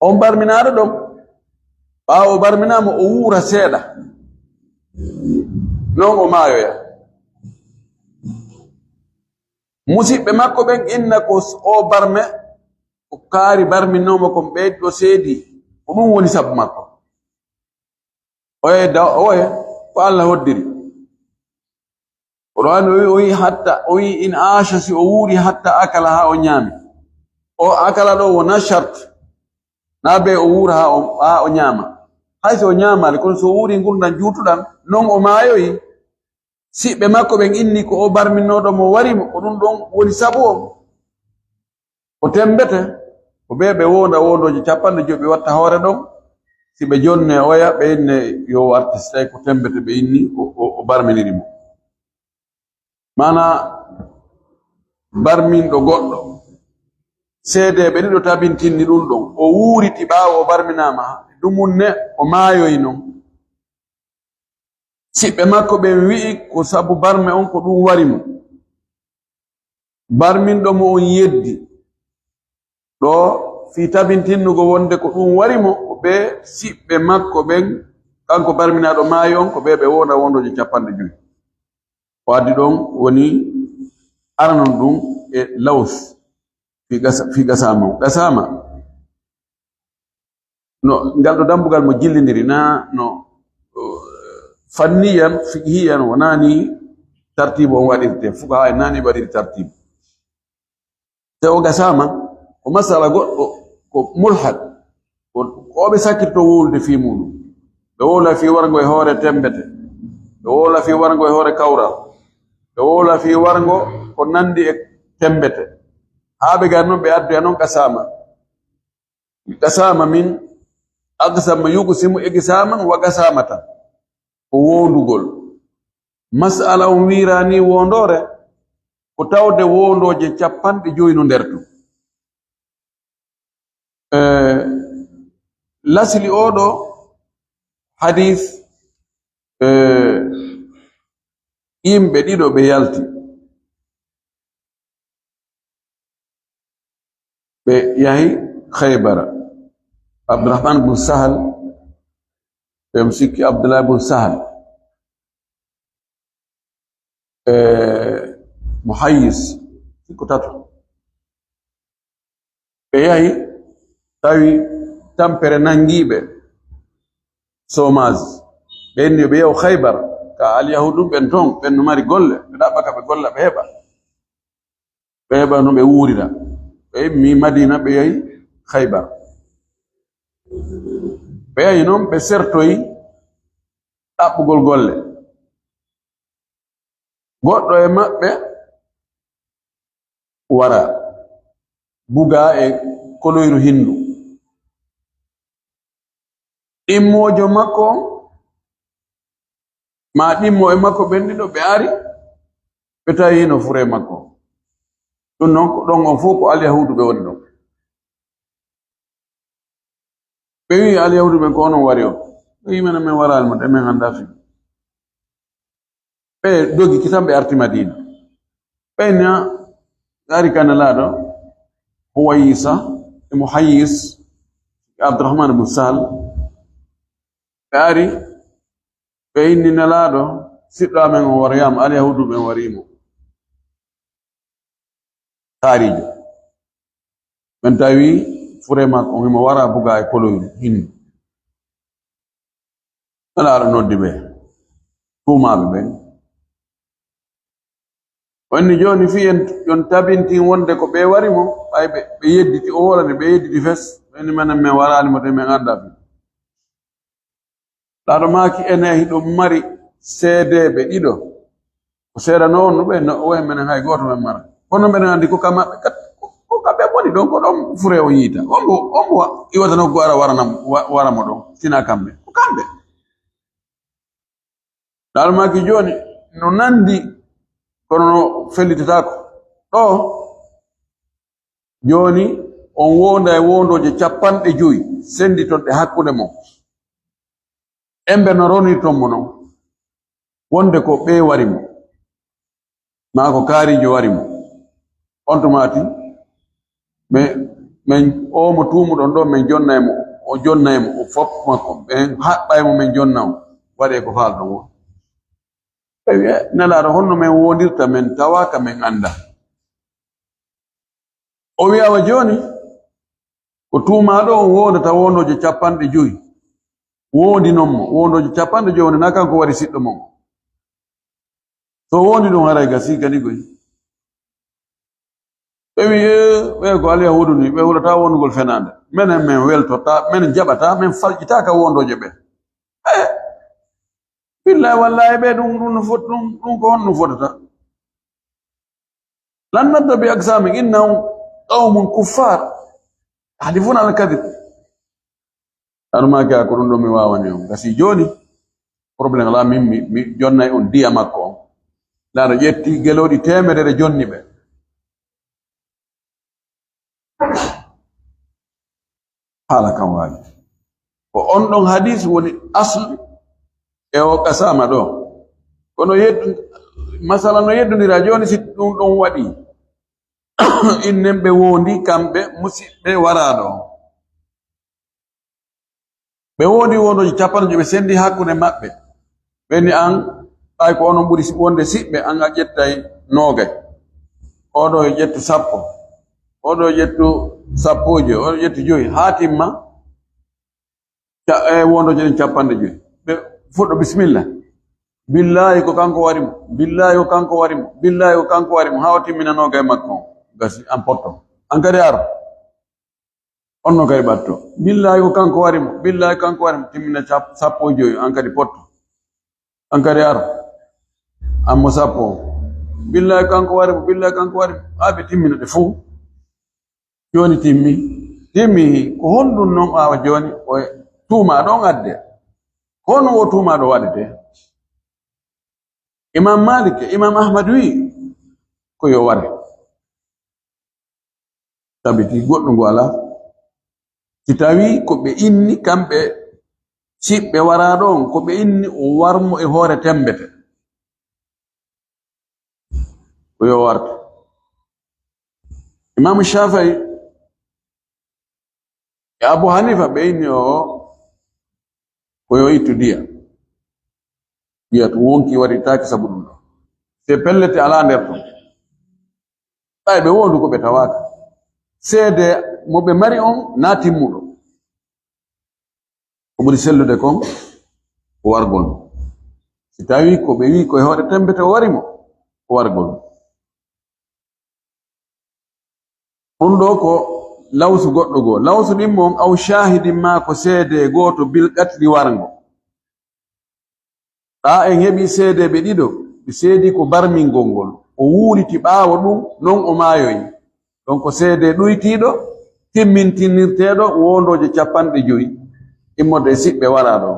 On barminaaɗo ɗon, ɓaawo o barminaama, o wuura seeɗa. Non o maayoya. Musiɓɓe makko ɓen inna ko s-, o barme, ko kaari barminnoomo kon ɓeydi ɗo seedi, ko ɗum woni sabu makko. Oye da-, oye ko Allah hoddiri. Qur'an o wi, o wi hatta, o wi in aasha, si o wuuri hatta akala, haa o ñaami. O akala ɗo wona shart. Na be o wuura haa o, haa o ñaama. Hay si o ñaamaali, kono si o wuuri ngurndan juutuɗan, non o maayoyi. Siɓɓe makko ɓen inni ko o barminnooɗo mo wari mo, ko ɗum ɗon woni sabu on. Ko tembete, ko ɓe ɓe wonda wondooji capanɗe jowi ɓe watta hoore ɗon. Si ɓe jonne oya, ɓe inne yo o arti, si tawi ko tembete ɓe inni o, o, o barminiri mo. Maana barminɗo goɗɗo, seedeeɓe ɗiɗo tabintinni ɗum ɗon. O wuuriti ɓaawo o barminaama, dumunne o maayoyi non. Siɓɓe makko ɓen wi'i ko sabu barme on ko ɗum wari mo. Barminɗo mo on yeddi. Ɗo fii tabintinnugo wonde ko ɗum wari mo, ko ɓe siɓɓe makko ɓen, kanko barminaaɗo maayo on, ko ɓe ɓe wonda wondooji capanɗe jowi. O addi ɗon woni aranon ɗum e Laws fii gasa-, fii Gasaama on. Gasaama, no ngal ɗo dambugal mo jillindiri, na no, uh, fanniyan, fiqhiyan, wonaa ni tartiibu on waɗirte. Fuqahaa en naa ni waɗiri tartiibu. Te o Gasaama, ko masala goɗɗo, ko mulhad, ko, ko ɓe sakkirto wowlude fii muuɗum. Ɓe wowla fii warngo e hoore tembete, ɓe wowla fii warngo e hoore kawral, ɓe wowla fii warngo ko nandi e tembete. Haa ɓe gari non ɓe addoya non Gasaama. Gasaama min, aqsama yuqsimu iqsaman wa gasamatan. Ko wowlugol. Masala on wiiraani wowloore, ko tawde wowlooje capanɗe jowi no nder tun. Eh, lasli oo ɗoo hadiis, eh, yimɓe ɗiɗo ɓe yalti. Ɓe yahi Khaybara. Abdurrahman bun Sahal, ɓe mo sikki Abdullah bun Sahal. E Muhayyis, sikku tato. Ɓe yahi, tawi tampere nangiiɓe, chômage. Ɓe inni ɓe yahu Khaybar, ka Alyahuudu ɓen ton, ɓen no mari golle, ɓe ɗaɓɓa ka ɓe golla, ɓe heɓa. Ɓe heɓa no ɓe wuurira. Ɓe immi Madina, ɓe yahi Khaybar. Ɓe yahi non, ɓe sertoyi ɗaɓɓugol golle. Goɗɗo e maɓɓe wara, buga e koloyru hindu. Ɗimmoojo makko on, maa ɗimmo e makko ɓen ɗiɗo, ɓe ari, ɓe tawi hino fure makko. Ɗum non ko ɗon on fof ko Alyahuudu ɓe woni ɗon. Ɓe wi'i Alyahuudu ɓen, "Ko onon wari on?" Ɓe wi'i, "Menen, men waraali mo de, men anndaa fii." Ɓe dogi kitan, ɓe arti Madina. Ɓe na ɓe ari ka Nelaaɗo, Huwayisa e Muhayyis e Abdurrahman ibn Sahal. Ɓe ari, ɓe inni Nelaaɗo, "Siɗɗo amen on wariyaama, Alyahuudu ɓen wari mo." Kaariijo. Ɓen tawi fure makko on himo wara buga e koloyru hindu. Nelaaɗo noddi ɓe, tuumaaɓe ɓen. O inni, "Jooni fii en, on tabintin wonde ko ɓe wari mo, ɓay ɓe, ɓe yedditi, o wolani, ɓe yedditi fes." Ɓe inni, "Menen, men waraali mo de, men anndaa fii." Nelaaɗo maaki, "Enen hiɗon mari seedeeɓe ɗiɗo. Ko seedanoo on no ɓe, no, o en menen hay gooto men mara. Kono menen anndi ko ka maɓɓe kat, ko, ko kamɓe woni ɗon, ko ɗon fure on yiita. On mo, on mo iwata nokku ara warana mo, wa-, wara mo ɗon, sinaa kamɓe. Ko kamɓe." Nelaaɗo maaki, "Jooni, no nandi, kono no fellitataako. Ɗoo, jooni, on wonda e wondooje capanɗe jowi, sennditon ɗe hakkunde mon. Embe no ronirton mo non, wonde ko ɓe wari mo, maa ko kaariijo wari mo. On tuma tigi, men, men, o mo tuumuɗon ɗoo, men jonnay mo, o jonnay mo, o fof makko, men haɓɓay mo, men jonna mo, waɗee ko faalɗon on." Ɓe wi'a, "Nelaaɗo, honno men wondirta, men tawaaka, men anndaa?" O wi'a, "Wa jooni, Ko tuumaaɗo on wondata wondooje capanɗe jowi. Wondi non mo, wondooje capanɗe jowi wonde na kanko wari siɗɗo mon. So wondi ɗum haray gasi kadi koy. Ɓe wi, "Eh, ɓe ko Alyahuudu ni, ɓe hulata wondugol fenaande. Menen men weltotaa, men jaɓataa, men falƴitaa ka wondooje ɓe." Eh, billahi wallahi ɓe ɗum, ɗum no fot-, ɗum, ɗum ko honɗum fotata? "Lan nadda bi aqsami innahum qawmun kuffar yahlifuna al kadhib." Ano maaki ko ɗum ɗo mi waawani on. Gasi jooni, problème alaa, min mi, mi jonnay on diya makko on. Laano ƴetti gelooɗi teemedere jonni ɓe. Haala kan waawi. Ko on ɗon hadis woni asl e o qasama ɗo. Kono yeddu-, masala no yeddondira jooni, si ɗum ɗon waɗi, innen ɓe wondi kamɓe musiɓɓe waraaɗo. Ɓe wondi wondooji capanɗe joyi, ɓe sendi hakkunde maɓɓe. Ɓe ni an, ɓay ko onon ɓuri si-, wonde siɓɓe, an a ƴettay noogay. Oɗo e ƴettu sappo. Oɗo e ƴettu sappo e joyi. Oɗo ƴettu joyi. Haa timma. Ca-, e wondooji ɗen capanɗe joyi. Ɓe fuɗɗo bismillah. Billahi ko kanko wari mo. Billahi ko kanko wari mo. Billahi ko kanko wari mo. Haa o timmina noogay makko on. Gasi, an potto. An kadi aro. On no kay ɓatto. Billahi ko kanko wari mo. Billahi kanko wari mo. Timmina cap-, sappo e joyi. An kadi potto. An kadi aro. An mo sappo. Billahi kanko wari mo. Billahi kanko wari mo. Haa ɓe timmina ɗe fow. Jooni timmi. Timmi. Ko honɗum non ɓaawa jooni? O tuuma ɗon adde. Ko honɗum o tuuma ɗo waɗete? Imam Malik e Imam Ahmad wi ko yo ware. Tabiti goɗɗum ngo alaa. Si tawi ko ɓe inni kamɓe siɓɓe waraaɗo on, ko ɓe inni o warmo e hoore tembete. Ko yo warta. Imam Shafai e Abu Hanifa ɓe inni o ko yo ittu diya. Diya to wonki waɗitaake sabu ɗum ɗo. Se pellete alaa nder ton. Ɓay ɓe wondu ko ɓe tawaaka. Seede mo ɓe mari on na timmuɗo. Ko ɓuri sellude kon ko wargol mo. Si tawi ko ɓe wi ko e hoore tembete o wari mo, ko wargol mo. Ɗum ɗo ko lawsu goɗɗo goo. Lawsu ɗimmo on aw shahidin maa ko seede gooto bil qatli warngo. Ɗa en heɓi seedeeɓe ɗiɗo, ɓe seedi ko barmingol ngol. O wuuriti ɓaawo ɗum, non o maayoyi. Ɗon ko seede ɗuytiiɗo, timmintinirteeɗo wondooje capanɗe jowi, immorde e siɓɓe waraa ɗon.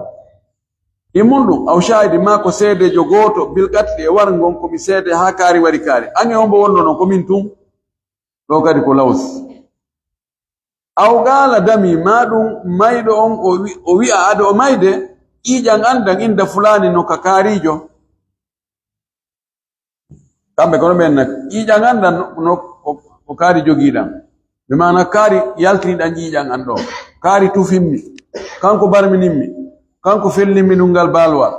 Immun ɗum, aw shahidi maa ko seedeejo gooto, bil qatli e warngon ko mi seede haa kaari waɗi kaari. An e on mbo wonno non, ko min tun. Ɗo kadi ko laws. Aw qaala dami, maa ɗum mayɗo on o wi-, o wi'a ado o mayde, ƴiiƴan an dan inda fulaani no ka kaariijo. Kamɓe kono ɓen nak, ƴiiƴan an dan no, no ko, ko kaari jogiiɗan. Bi maana kaari yaltiniɗan ƴiiƴan an ɗo. Kaari tufimmi. Kanko barminimmi. Kanko fellimmi ɗum ngal baalwal.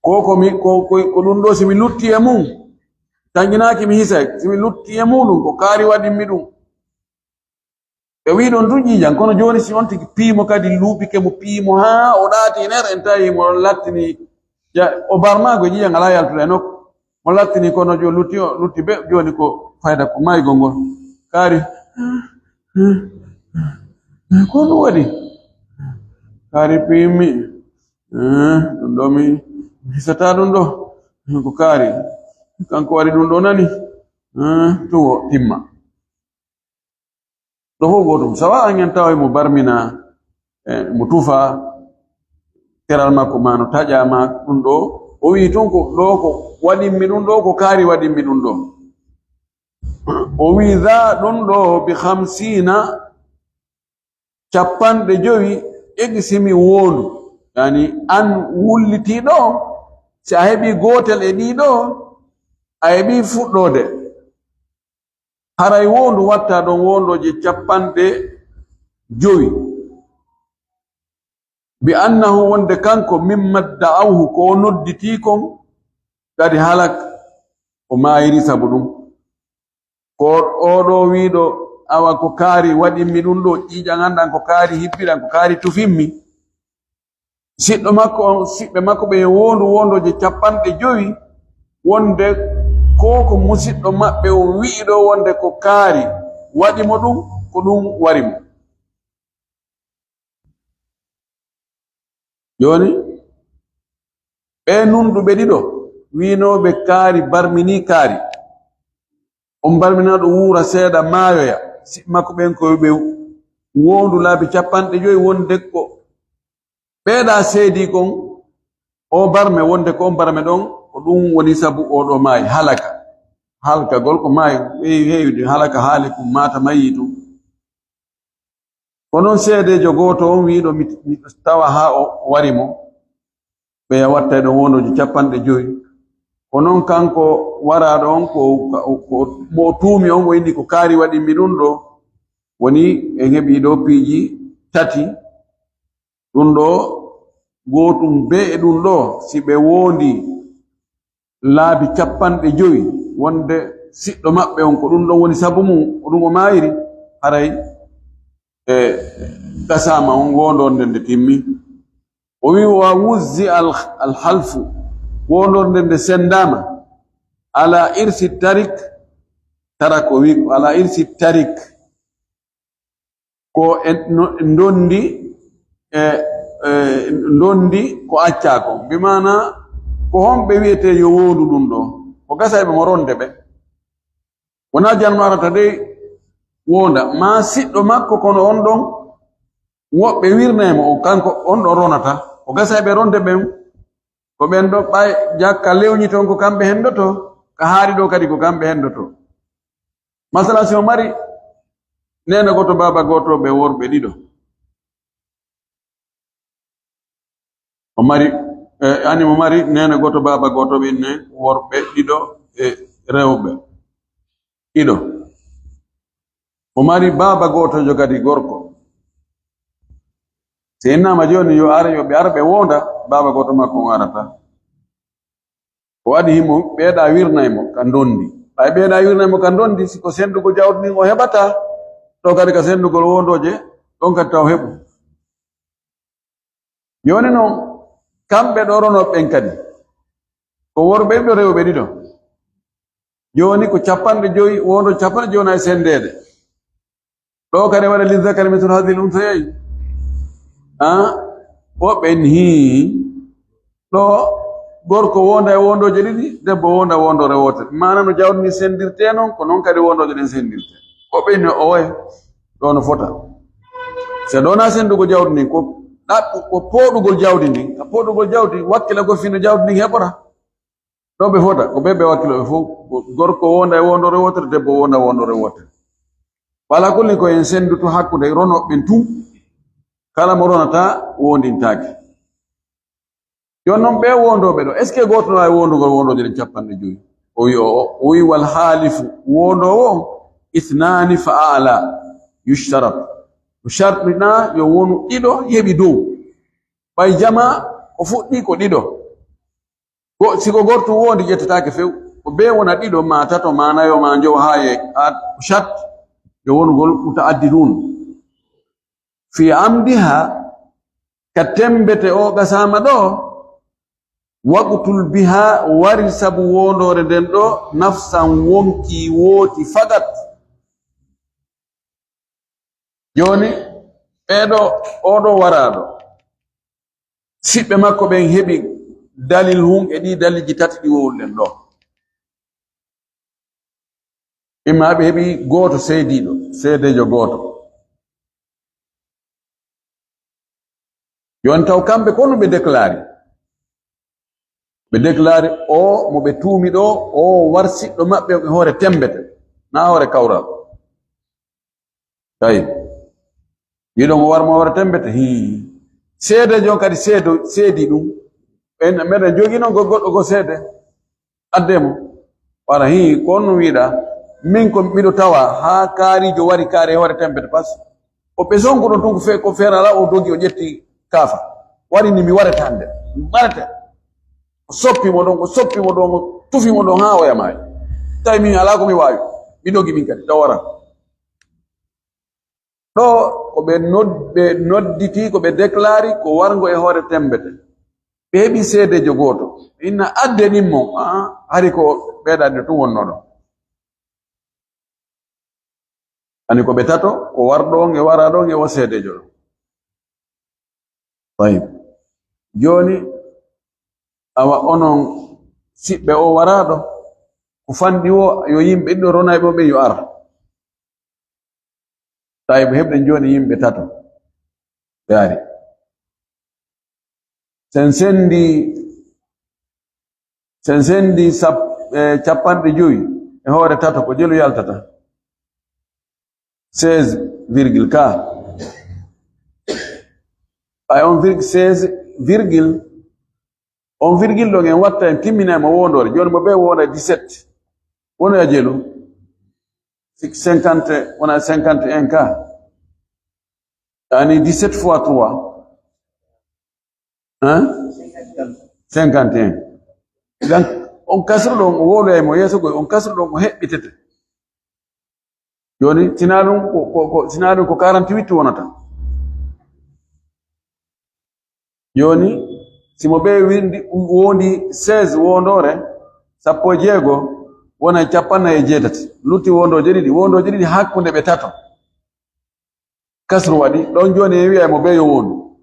Ko, ko mi, ko, ko, ko ɗum ɗo, si mi lutti e mum, tanƴinaaki mi hisay, si mi lutti e muɗum, ko kaari waɗimmi ɗum. Ɓe wi'i ɗon tun ƴiiƴan, kono jooni si on tigi piimo kadi luuɓike mo, piimo haa o ɗaati ner, en tawi mo lattini, ja-, o barmaago ƴiiƴan alaa yaltude e nokku. Mo lattini kono jo-, lutti o, lutti be, jooni ko fayda ko maygol ngol. Kaari. Ko ɗum waɗi? Kaari piimi. Eh, ɗum ɗo mi, mi hisata ɗum ɗo. Ko kaari. Kanko waɗi ɗum ɗo nani. Eh, tuwo timma. Ɗo fof gootum. Sawa an en tawa mo barmina, eh, mo tufa, teral makko ma no taƴa ma ɗum ɗo. O wi'i tun ko ɗo ko waɗimmi ɗum ɗo, ko kaari waɗimmi ɗum ɗo. O wi'i za ɗum ɗo bi hamsiina, capanɗe jowi, egisimi wondu. Yani an wullitiiɗo, si a heɓi gootel e ɗiɗo, a heɓi fuɗɗoode. Haray wondu watta ɗon wondooje capanɗe jowi. Bi annahu, wonde kanko, mimma da'awhu, ko o nodditii kon, kadi halak o maayiri sabu ɗum. Ko oo ɗoo wiiɗo, awa ko kaari waɗimmi ɗum ɗoo, ƴiiƴan an ɗan ko kaari hibbiɗan, ko kaari tufimmi. Siɗɗo makko on, siɓɓe makko ɓen yo woondu woondooje capanɗe jowi, wonde ko ko musiɗɗo maɓɓe on wi'i ɗoo wonde ko kaari waɗi mo ɗum, ko ɗum wari mo. Jooni, ɓee nunɗuɓe ɗiɗo wiinooɓe kaari barminii kaari. On barminaaɗo wuura seeɗa maayoya. Siɓɓe makko ɓen ko yo ɓe woondu laabi capanɗe jowi wonde ko ɓeeɗa seedii kon, o barme wonde ko on barme ɗon, ko ɗum woni sabu oo ɗoo maayi, halaka. Halkagol ko maayi, heewi, heewi, halaka haali kum, maata mayii tun. Ko non seedeejo gooto on wiiɗo mi, mi tawa haa o wari mo, ɓe watta e ɗon wondooji capanɗe jowi. Ko non kanko waraaɗo on, ko, ko, ko mo o tuumi on, o inni ko kaari waɗi mi ɗum ɗoo. Woni en heɓii ɗoo piiji tati. Ɗum ɗoo, gootum bee e ɗum ɗoo, si ɓe woondii laabi capanɗe jowi, wonde siɗɗo maɓɓe on, ko ɗum ɗon woni sabu mum, ko ɗum o maayiri, haray e gasaama on wondorde nde timmi. O wi, "Wa wuzzi al, al halfu, wondorde nde sendaama, ala irsi tarik, tarak," o wi, "Ala irsi tarik." Ko e no, ndondi, e, e, ndondi ko accaa kon. Bi maana, ko honɓe wi'etee yo woondu ɗum ɗoo? Ko gasa e ɓe mo ronde ɓe. Wonaa janno arata dey woonda, maa siɗɗo makko, kono on ɗon woɓɓe wirnay mo, o kanko on ɗon ronata. Ko gasa e ɓe ronde ɓen, ko ɓen ɗon ɓay jakka lewñi ton ko kamɓe hendoto, ka haari ɗoo kadi ko kamɓe hendoto. Masala, si o mari neene gooto, baaba gooto, ɓe worɓe ɗiɗo. O mari, eh, ani mo mari neene gooto, baaba gooto, ɓe inne worɓe ɗiɗo e rewɓe ɗiɗo. O mari baaba gootojo kadi gorko. Si innama jooni yo ar, yo ɓe ar ɓe woonda, baaba gooto makko on arata. Ko waɗi himo ɓeeɗa wirnay mo ka ndondi. Ɓay ɓeeɗa wirnay mo ka ndondi, si ko sendugol jawdi ndin o heɓata, ɗo kadi ka sendugol wondooje, ɗon kadi taw heɓu. Jooni non, kamɓe ɗo ronooɓe ɓen kadi, ko worɓe ɗiɗo, rewɓe ɗiɗo. Jooni ko capanɗe jowi, wondo capanɗe jowi e sendeede. Ɗo kadi waɗa lizzakari mislu hadhil unsayayni. Ah, woɓɓe en hii. Ɗo gorko wonda e wondooje ɗiɗi, debbo wonda e wondoore wootere. Maana no jawdi ndi sendirtee non, ko non kadi wondooje ɗen sendirtee. Woɓɓe en no owe, ɗo no fota. Se ɗo na sendugo jawdi ndin, ko ɗaɓɓu, ko pooɗugol jawdi ndin. Ka pooɗugol jawdi, wakkilagol fii no jawdi ndin heɓora. Ɗo ɓe fota, ko ɓe ɓe wakkilooɓe fof. Ko gorko wonda e wondoore wootere, debbo wonda e wondoore wootere. Wala kulli ko en sendutu hakkunde ronooɓe ɓen tun. Kala mo ronata wondintaake. Jooni non ɓe wondooɓe ɗo, est-ce que gooto no waawi wondugol wondooje ɗen capanɗe jowi? O wi o, o wi wal haalifu, wondoowo on, ithnaani fa a'la, yushtarat. Ko shartina yo wonu ɗiɗo heɓi dow. Ɓay jama ko fuɗɗi ko ɗiɗo. Go-, si ko gortu wondi ƴettataake few, ko bee wona ɗiɗo, ma tato, ma nayo, ma njowo, haa e a-, shat, yo wonugol muta'addidun. Fi amdiha, ka tembete o gasama ɗo, waqtul biha, wari sabu wondoore nden ɗo, nafsan, wonki wooti fakat. Jooni, ɓeeɗo, oɗo waraaɗo, siɓɓe makko ɓen heɓi dalil hun e ɗi dalilji tati ɗi wowluɗen ɗo. Imma ɓe heɓi gooto seediiɗo, seedeejo gooto. Jooni taw kamɓe ko no ɓe déclaré. Ɓe déclaré o mo ɓe tuumi ɗo, o war siɗɗo maɓɓe e hoore tembete, na hoore kawral. Tawi. Yiɗo mo war mo hoore tembete, hii. Seedeejo on kadi seedo, seedi ɗum. En, meɗen jogii noon go-, goɗɗo go seede. Adde mo. Wara, hii, ko on no wiɗa. Min ko miɗo tawa haa kaariijo wari kaari e hoore tembete pas. O ɓe sonko ɗon tun ko fe-, ko feere alaa, o dogi, o ƴetti kaafa. Wari ni mi warete hannde. Mi warete. O soppi mo ɗon, o soppi mo ɗon, o tufi mo ɗon haa o yamaay. Tawi min alaa ko mi waawi. Mi dogi min kadi, taw wara. Ɗo ko ɓe nod-, ɓe nodditi, ko ɓe déclari, ko warngo e hoore tembete. Ɓe heɓi seedejo gooto. Inna addenin mo, ah, hari ko ɓeeɗaade tun wonno ɗo. Ani ko ɓe tato, ko warɗo on e waraɗo on e o seedejo ɗo. Tayib. Jooni, awa onon siɓɓe o waraɗo, ko fanɗi o, yo yimɓe ɗiɗo ronayɓe o ɓe yo ar. Tayib, heɓɗen jooni yimɓe tato. Ɓe ari. Sen sendi, sen sendi sap-, eh, capanɗe jowi e hoore tato, ko jelu yaltata? Seize virgule ka. Ay, on virgule, seize virgule, on virgule ɗon en watta en timmina mo wondore. Jooni mo ɓe wonda dix-sept. Wono ya jelu? Cinquante, wona cinquante et un ka. Yani dix-sept fois trois. Hein? Cinquante et un. Donc, on kasru ɗon o woloyay mo yeeso goy, on kasru ɗon o heɓɓitete. Jooni, sinaa ɗum ko, ko, ko, sinaa ɗum ko quarante-huit wonata. Jooni, si mo ɓe windi, wondi seize wondore, sappo e jeego, wona capanɗe e jeetati. Lutti wondoje ɗiɗi, wondoje ɗiɗi hakkunde ɓe tato. Kasru waɗi, ɗon jooni en wi'ay mo bee yo wondu.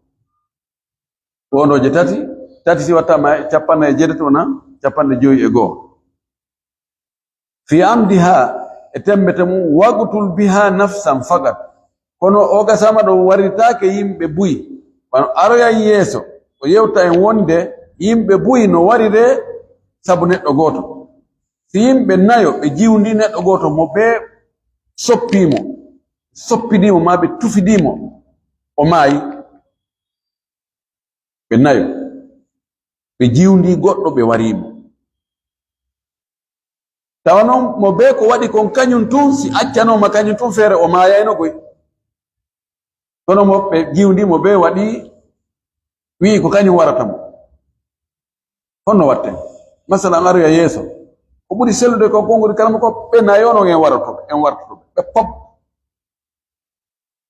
Wondooje tati, tati si wattaama e capanɗe e jeetati wona capanɗe jowi e go'o. Fi amdiha, e tembete mum, waqtul biha nafsan faqat. Kono o qasama ɗo warritaake yimɓe buy. Kono aroyan yeeso, o yewta en wonde yimɓe buy no warire sabu neɗɗo gooto. Si yimɓe nayo ɓe jiwndi neɗɗo gooto mo ɓe soppii mo, soppidii mo, maa ɓe tufidii mo, o maayi. Ɓe nayo. Ɓe jiwndi goɗɗo, ɓe warii mo. Tawa noon mo bee ko waɗi kon kañum tun, si accanooma kañum tun feere, o maayayno koy. Kono mo ɓe jiwndi mo bee waɗi, wi'i ko kañum warata mo. Honno watten? Masalan, aroya yeeso. Ko ɓuri sellude ko konngol kala mo ko ɓe nayo noon en waroto, en wartoto ɓe pop.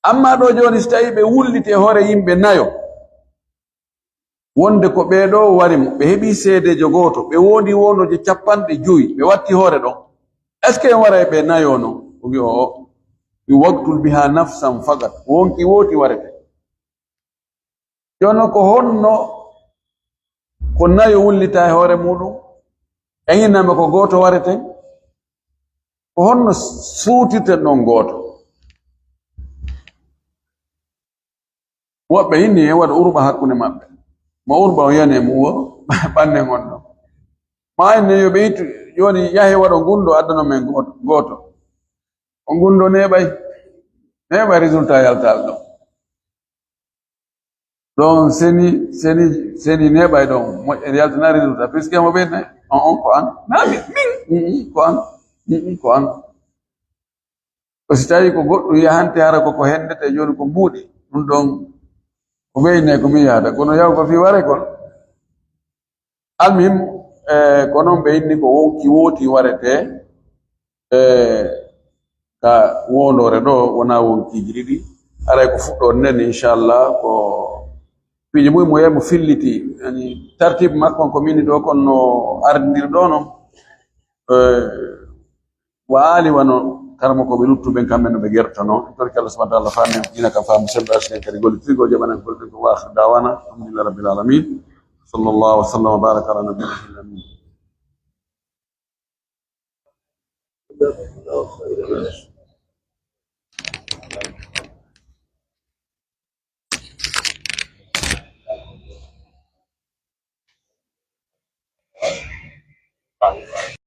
Amma ɗo jooni, si tawi ɓe wulliti e hoore yimɓe nayo, wonde ko ɓee ɗo wari mo, ɓe heɓi seedeejo gooto, ɓe wondi wondooje capanɗe jowi, ɓe watti hoore ɗon. Est-ce que en waray ɓe nayo noon? O wi, o, o. Wi waqtul biha nafsan faqat. Wonki wooti warete. Jooni ko honno ko nayo wullita e hoore muɗum? En innama ko gooto wareten. Ko honno suutirten ɗon gooto? Woɓɓe inni en waɗa urɓa hakkunde maɓɓe. Mo urɓa o yani e mum o ɓannen on ɗon. Ma inni yo ɓe ittu, jooni yahe waɗo ngunɗo addano men gooto, gooto. O ngunɗo neeɓay. Neeɓay résultat yaltaal ɗon. Ɗon seni, seni, seni neeɓay ɗon. Moƴƴere yaltana résultat. Puisque mo ɓe ne, on, on ko an. Na min, min, mm, mm, ko an. Mm, mm, ko an. Ko si tawi ko goɗɗum yahante, hara ko, ko hendete jooni ko mbuuɗi. Ɗum ɗon ko ɓeyne ko mi yahata. Kono yaw ko fii ware kon. Almuhim, eh, ko noon ɓe inni ko wonki wooti warete, eh, ka wondore ɗo, wona wonkiiji ɗiɗi. Aray ko fuɗɗoode nden, inchallah, ko piiji mum mo yehi mo filliti, yani, tartibe makko on ko min ɗo, kono no ardindiri ɗo noon. Eh, Wa aali wano karamokooɓe luttuɓe ɓen, kamɓe no ɓe gertono. En torki Allah subhanahu wa ta'ala faamen, dina kam faamu sembe, arsiken kadi golle tirgo, jaɓanen golle ɗen ko. Wa akhir da'wana, alhamdulillahi rabbil alamin. Sallallahu wa sallam wa baraka ala nabiyyil amin.